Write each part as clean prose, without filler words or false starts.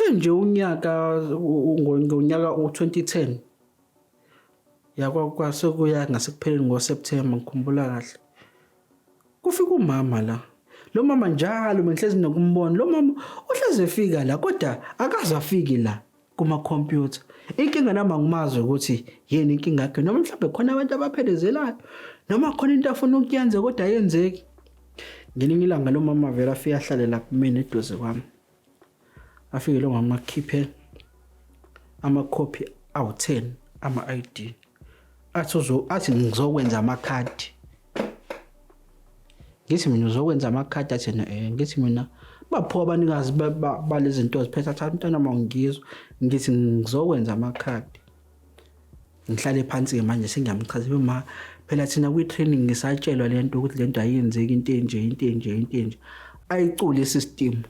Sekuphele nje unyaka ngonyaka u-2010 yakwase kuya ngasekupheleni ngoSeptember ngikhumbula kahle. Kufika umama la. Lo mama njalo bengihlezi nokumbona. Lo mama uhlezi efika la kodwa akaze afiki la kuma-computer. Inkinga nami angimazi ukuthi yini inkinga yakhe noma mhlawumbe khona abantu abaphelezelayo noma khona into afuna ukuyenza kodwa ayenzeki. Ngelinye ilanga lo mama vele afike ahlale la kumina eduze kwami. Afike lo mama akhiphe amakhophi awu-10 ama-ID. Athi uzo athi ngizokwenza amakhadi. Ngithi mina uzokwenza amakhadi athi yena ngithi mina bapho abanikazi balezi zinto ziphethe athi mntwana mawungizwa ngithi ngizokwenza amakhadi. Ngihlale phansi-ke manje sengiyamchazela uma phela thina kwi-training ngisatshelwa le nto ukuthi le nto ayenzeki into enje into enje into enje. Ayicule i-system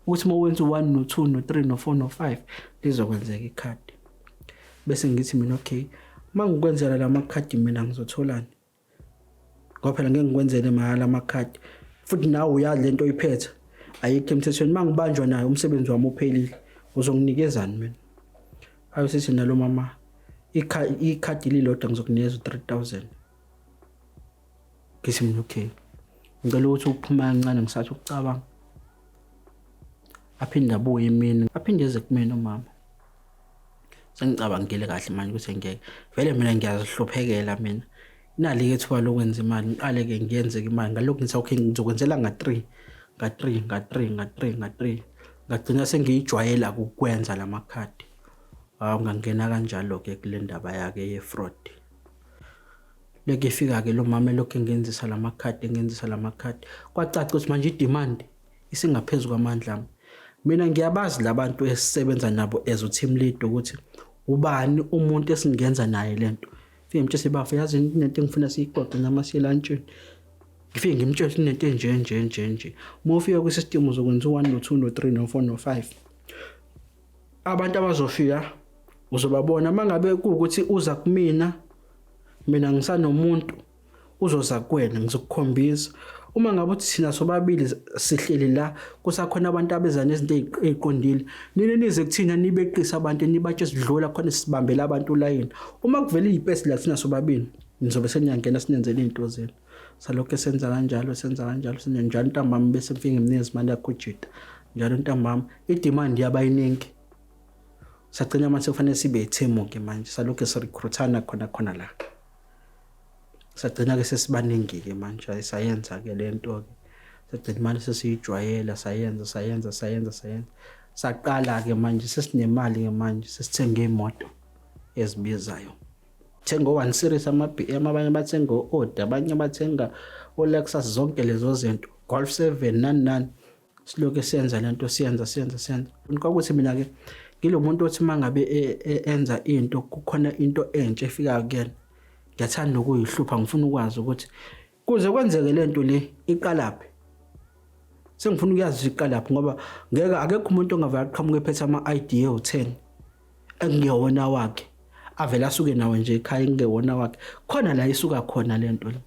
ukuthi uma wenza u-one no-two no-three no-four no-five lizokwenzeka ikhadi. Bese ngithi mina okay, uma ngikwenzela la makhadi mina ngizotholani? Ngoba phela ngeke ngikwenzele mahhala amakhadi futhi nawe uyazi lento oyiphethe ayikho emthethweni. Uma ngibanjwa nayo umsebenzi wami uphelile, uzonginikezani mina? Ayo sithi nalo mama ikhadi lilodwa ngizokunikeza u-3000. Ngithi mina okay, ngicela ukuthi uphume kancane ngisathi ukucabanga. Aphinde abuye emini, aphinde eze kumina umama. Sengicabangile kahle manje ukuthi ngeke vele mina ngiyazihluphekela mina. Nali-ke ithuba lokwenza imali, ngiqale-ke ngiyenze-ke imali. Ngalokhu ngithi okay ngizokwenzela nga-three, nga-three, nga-three, nga-three, nga-three. Ngagcina sengiyijwayela-ke ukwenza la makhadi. Hawu ngangena kanjalo-ke kule ndaba yake ye-fraud. Lokhu efika-ke lo mama elokhu engenzisa la makhadi, engenzisa la makhadi. Kwacaca ukuthi manje i-demand isingaphezu kwamandla ami. Mina ngiyabazi labantu esisebenza nabo as u-team leader ukuthi ubani umuntu esingenza naye lento. Fike ngimtshele bafo yazi kunento engifuna siyixoxe noma siye elantshini. Ngifike ngimtshele ukuthi kunento enje nje nje nje. Uma ufika kwi-system uzokwenza u-one no-two no-three no-four no-five. Abantu abazofika uzobabona uma ngabe kuwukuthi uza kumina mina ngisanomuntu uzoza kuwena ngizokukhombisa. Uma ngabe uthi thina sobabili sihleli la kusakhona abantu abeza nezinto ey'qondile, nina nize kuthina nibeqise abantu nibatshe sidlula khona sibambele abantu ulayini. Uma kuvela iy'pesi la kuthina sobabili nizobe seniyangena sinenzele iy'nto zenu. Salokhu senza kanjalo senza kanjalo senza njalo ntambama bese ngifike ngimnikeza imali yakhe ujita. Njalo ntambama i-demand yaba iningi. Sagcina manje sekufanele sibe i-team-ke manje salokhu sirecruit-ana khona khona la. Sagcina-ke sesibaningi-ke manje sayenza-ke le nto-ke. Sagcina imali sesiyijwayela sayenza sayenza sayenza sayenza. Saqala-ke manje sesinemali-ke manje sesithenga iy'moto ezibizayo. Thenga o-one series ama-B_M abanye bathenga o-Audi abanye bathenga o-Lexus zonke lezo zinto. Golf 7 nani nani. Silokhu siyenza lento siyenza siyenza siyenza. Kwakuthi mina-ke ngilo muntu othi uma ngabe enza into kukhona into entsha efikayo kuyena. Ngiyathanda ukuyihlupha ngifuna ukwazi ukuthi kuze kwenzeke lento le iqalaphi. Sengifuna ukuyazi iqalaphi ngoba ngeke akekho umuntu ongavele aqhamuke ephethe ama-ID ewu-10 ekungewona wakhe. Avele asuke nawo nje ekhaya ekungewona wakhe. Khona la isuka khona lento le.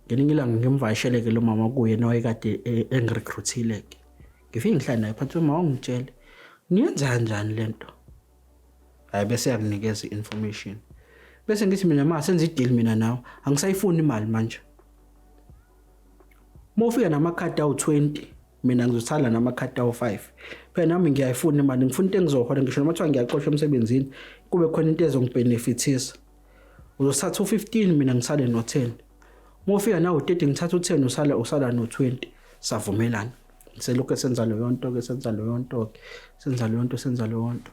Ngelinye ilanga ngimvakashele-ke lo mama kuyena owayekade engirecruit-ile-ke. Ngifike ngihlale naye phansi, mama ungitshele niyenza kanjani le nto? Hhayi bese eyanginikeza i-information. Bese ngithi mina ma senze i-deal mina nawe, angisayifuni imali manje. Uma ufika namakhadi awu-20 mina ngizosala namakhadi awu-5. Phela nami ngiyayifuna imali, ngifuna into engizohola ngisho noma kuthiwa ngiyaxoshwa emsebenzini kube khona into ezongibhenefithisa. Uzothatha u-15 mina ngisale no-10. Uma ufika nawe u-30 ngithatha u-10 usala usala no-20. Savumelana. Selokhu senza leyo nto-ke senza leyo nto-ke senza leyo nto senza leyo nto.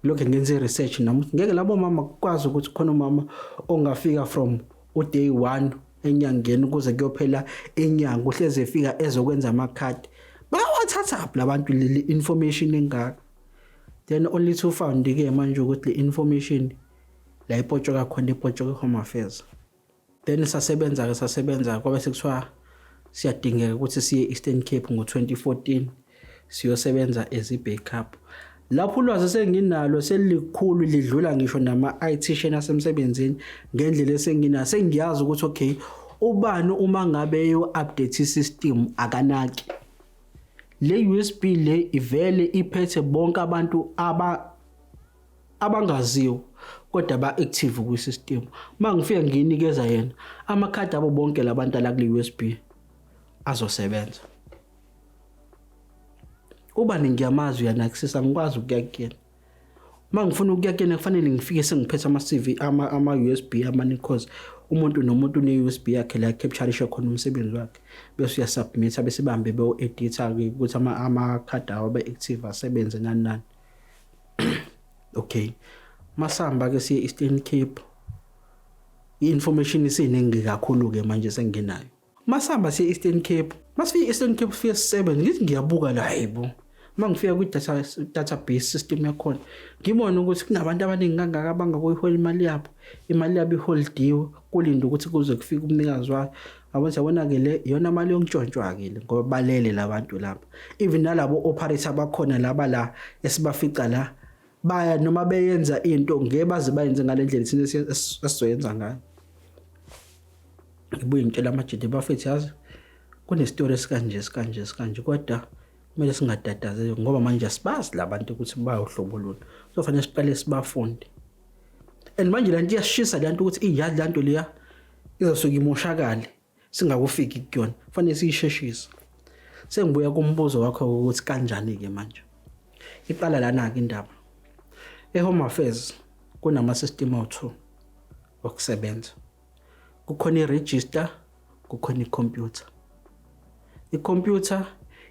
Lokhu ngenza i-research nami ngeke labo mama kukwazi ukuthi khona umama ongafika from u-day one enyangeni kuze kuyophela inyanga uhlezi efika ezokwenza amakhadi. Bawathathaphi labantu leli information engaka? Then only to found-ke manje ukuthi le information la ipotshoka khona ipotshoka e-Home Affairs. Then sasebenza-ke sasebenza kwabe sekuthiwa siyadingeka ukuthi siye Eastern Cape ngo-2014 siyosebenza as i-backup. Lapho ulwazi esenginalo selikhulu lidlula ngisho nama-ITian asemsebenzini ngendlela esenginayo. Sengiyazi ukuthi okay ubani uma ngabe eyo-update i-system akanaki. Le USB le ivele iphethe bonke abantu abangaziwa kodwa ba-active kwi-system. Uma ngifika ngiyinikeza yena amakhadi abo bonke labantu ala kule USB azosebenza. Ubani ngiyamazi uyanakisisa, angikwazi ukuya kuyena. Uma ngifuna ukuya kuyena kufanele ngifike sengiphethe ama-CV, ama-USB amaningi, cause umuntu nomuntu une-USB yakhe la capture khona umsebenzi wakhe, bese uyasubmit, bese bahambe beyo-editha-ke ukuthi amakhadi awo abe-active asebenze nani nani. Okay, masihamba-ke siye Eastern Cape, i-information isiningi kakhulu-ke manje sengenayo. Masihamba siye Eastern Cape, masifika e-Eastern Cape sifike sisebenze, ngithi ngiyabuka la, hayibo, uma ngifika kwi-data database system yakhona ngibone ukuthi kunabantu abaningi kangaka abangakuyihola imali yabo, imali yabo iholdiwe kulinde ukuthi kuze kufike umnikazi wayo. Yabona, yabona-ke le iyona mali yokuntshontshwa-ke le, ngoba balele labantu laba. Even nalabo operator bakhona laba la esibafica la, baya noma beyenza into ngeke baze bayenze ngale ndlela thina esizoyenza ngayo. Ngibuye ngitshela amajita, bafethu, yazi kunesitori esikanje esikanje esikanje, kodwa kumele singatatazeli ngoba manje asibazi labantu ukuthi bawuhlobo luni, so fanele siqale sibafunde. And manje lento iyashisa lento ukuthi iyazi lento leya izosuke imoshakale singakufiki kuyona, fanele siyisheshise. Sengibuya kumbuzo wakho ukuthi kanjani-ke manje iqala lana-ke indaba. E-Home Affairs kunama-system awu-2 okusebenza. Kukhona i-register, kukhona ikhompyutha. Ikhompyutha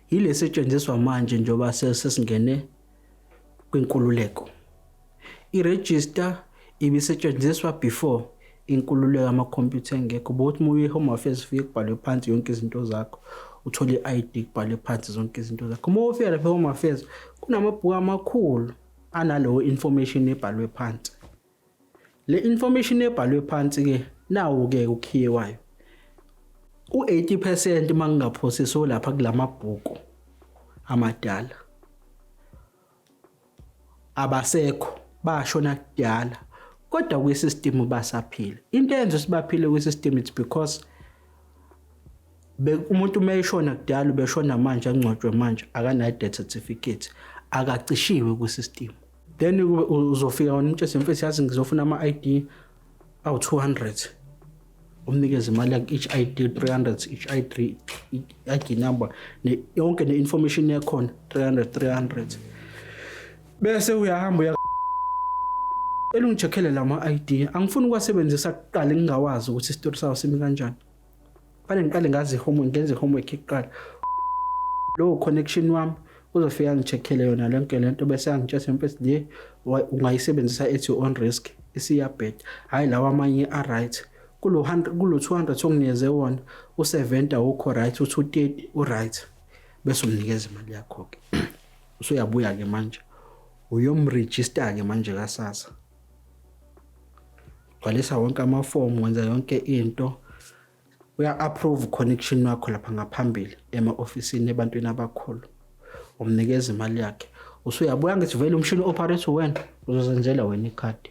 yile esetshenziswa manje njengoba sesingene kwinkululeko. I-register ibisetshenziswa before inkululeko, amakhompyutha engekho. Bokuthi uma uye e-Home Affairs ufike kubhalwe phansi yonke izinto zakho, uthole i-ID, kubhalwe phansi zonke izinto zakho. Uma ufika lapha e-Home Affairs kunamabhuku amakhulu analowo information ebhalwe phansi. Le information ebhalwe phansi-ke nawo-ke ukhiye wayo. U-80% uma ngingaphosisi olapha kulamabhuku amadala abasekho, bashona kudala, kodwa kwi-system basaphila. Into eyenza sibaphile kwi-system, it's because umuntu uma eshona kudala, ubeshona manje, angcwatshwe manje, akanayo death certificate, akacishiwe kwi-system. Then uzofika wena umtshele, mfethu, yazi ngizofuna ama-ID awu-200, umnikeze imali yakhe, each ID 300, each ID, ID number yonke ne-information yakhona 300 300, bese uyahamba uya elungi-check-ele lama-ID. Angifuni ukuwasebenzisa kuqala ngingawazi ukuthi isitori sawo simi kanjani. Fanele ngiqale ngazi homework, ngenze homework kuqala. Lowo connection wami uzofika ngi-check-ele yona yonke lento, bese angitshela, mfethu, le ungayisebenzisa at your own risk, isiyabheda, hhayi lawa amanye a-right. Kulo 100, kulo 200 onginikeze wona, u70 awukho right, u230 u-right, bese umnikeza imali yakho ke. Usuyabuya ke manje uyomregister ke manje kasasa, gcwalisa wonke amafomu, wenza yonke into, uya-approve connection wakho lapha ngaphambili ema-ofisini ebantwini abakhulu, umnikeza imali yakhe, usuyabuya. Ngithi vele umshini operate wena, uzozenzela wena ikhadi.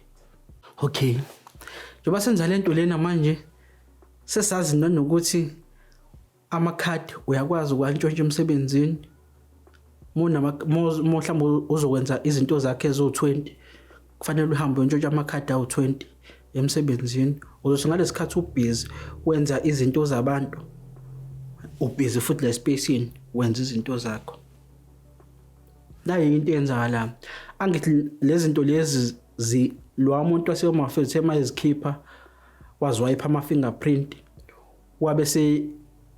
Okay, njengoba senza lento lena manje, sesazi nanokuthi amakhadi uyakwazi ukuwantshontsha emsebenzini. Mhlawumbe uzokwenza izinto zakhe eziwu-20, kufanele uhambe uyontshontsha amakhadi awu-20 emsebenzini. Uzothi ngalesi khathi ubhizi wenza izinto zabantu, ubhizi futhi la space-ini wenza izinto zakho. Nayi into eyenzakalayo, angithi lezi zinto lezi zi lo muntu wase-Home Affairs emayizikhipha waziwayipha ama-fingerprint, wabe se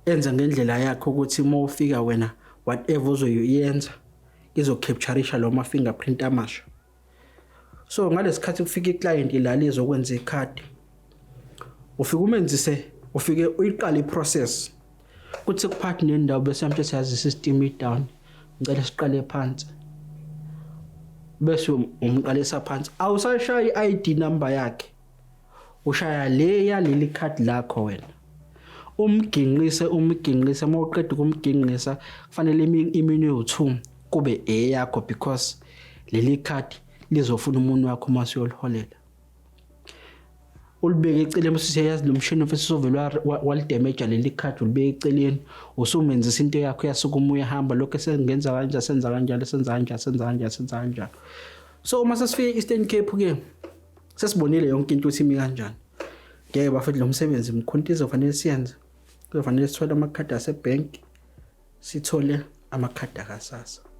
enza ngendlela yakhe ukuthi uma ufika wena, whatever ozoyenza izo-captureisha lo ma-fingerprint amasha. So ngalesikhathi kufika i-client la lizokwenza ikhadi, ufike umenzise, ufike uyiqala i-process, kuthi kuphathi nendawo bese yamtshela, yazi i-system i-down, ngicela siqale phansi. Bese umqalisa phansi, awusashayi i-ID number yakhe, ushaya le yaleli khadi lakho wena, umginqise, umginqise. Uma uqeda ukumginqisa, kufanele iminwe ewu-2 kube eyakho, because leli khadi lizofuna umunwe wakho uma usuyoliholela. Ulibeke eceleni bese uyazi lo mshini mfethu usovele walidemeja leli khadi, ulibeke eceleni, usumenzisa into yakho, uyasukuma uyahamba, lokho esengenza kanje, senza kanjalo, senza kanjalo, senza kanjalo, senza kanjalo. So uma sesifike e-Eastern Cape ke, sesibonile yonke into ukuthi imi kanjani. Ngeke bafethu, lo msebenzi mkhontizo fanele siyenze, kuzofanele sithole amakhadi asebhenki, sithole amakhadi akaSASSA.